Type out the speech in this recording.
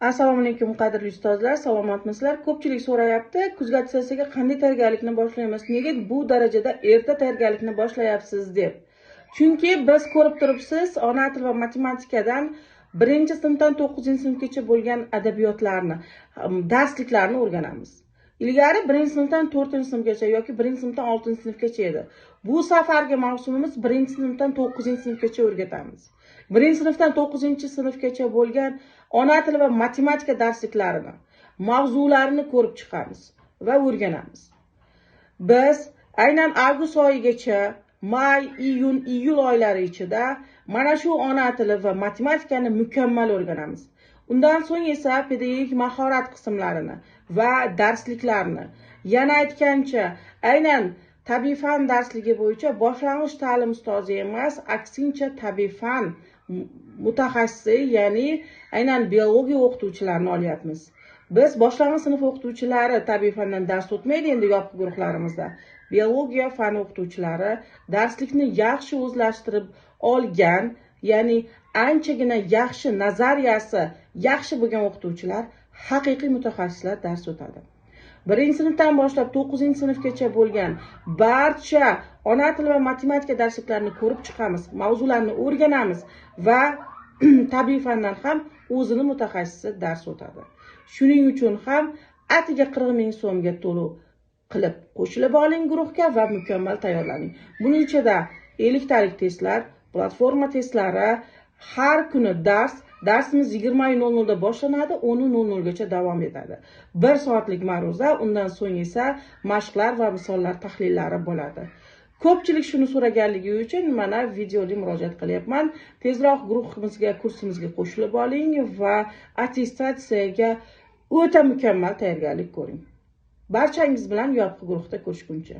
Assalomu alaykum, qadrli ustozlar, salomatmisizlar? Ko'pchilik so'rayapti, kuzgi attestatsiyaga qanday tayyorgarlikni boshlaymiz? Nega bu darajada erta tayyorgarlikni boshlayapsiz deb. Chunki biz ko'rib turibsiz, ona tili va matematikadan 1-sinfdan 9-sinfgacha bo'lgan adabiyotlarni, darsliklarni o'rganamiz. Ilgari 1-sinfdan 4-sinfgacha yoki 1-sinfdan 6-sinfgacha edi. Bu safargi mavsumimiz 1-sinfdan 9-sinfgacha o'rgatamiz. 1-sinfdan 9-sinfgacha bo'lgan ona tili va matematika darsliklarini, mavzularini ko'rib chiqamiz va o'rganamiz. Biz aynan avgust oyigacha, may, iyun, iyul oylari ichida mana shu ona tili va matematikani mukammal o'rganamiz. Undan so'ng esa pedagogik mahorat qismlarini va darsliklarni, yana aytgancha, aynan tabiiy fan darsligi bo'yicha boshlang'ich ta'lim ustozi emas, aksincha tabiiy fan mutaxassisi, ya'ni aynan biologiya o'qituvchilarini olyapmiz. Biz boshlang'ich sinf o'qituvchilari tabiiy fandan dars o'tmaydi endi yopiq guruhlarimizda. Biologiya fani o'qituvchilari darslikni yaxshi o'zlashtirib olgan, ya'ni anchagina yaxshi nazariyasi yaxshi bo'lgan o'qituvchilar, haqiqiy mutaxassislar dars o'tadi. 1-sinfdan boshlab 9-sinfgacha bo'lgan barcha ona tili va matematika darsliklarini ko'rib chiqamiz, mavzularni o'rganamiz va tabiiy fandan ham o'zini mutaxassisi dars o'tadi. Shuning uchun ham atiga 40 ming so'mga to'lov qilib qo'shilib oling guruhga va mukammal tayyorlaning. Buning ichida 50 talik testlar, platforma testlari, har kuni dars, darsimiz 20:00 da boshlanadi, 10:00 gacha davom etadi. 1 soatlik ma'ruza, undan so'ng esa mashqlar va misollar tahlillari bo'ladi. Ko'pchilik shuni so'raganligi uchun mana videoli murojaat qilyapman. Tezroq guruhimizga, kursimizga qo'shilib oling va attestatsiyaga o'ta mukammal tayyorgarlik ko'ring. Barchangiz bilan yopiq guruhda ko'rishguncha.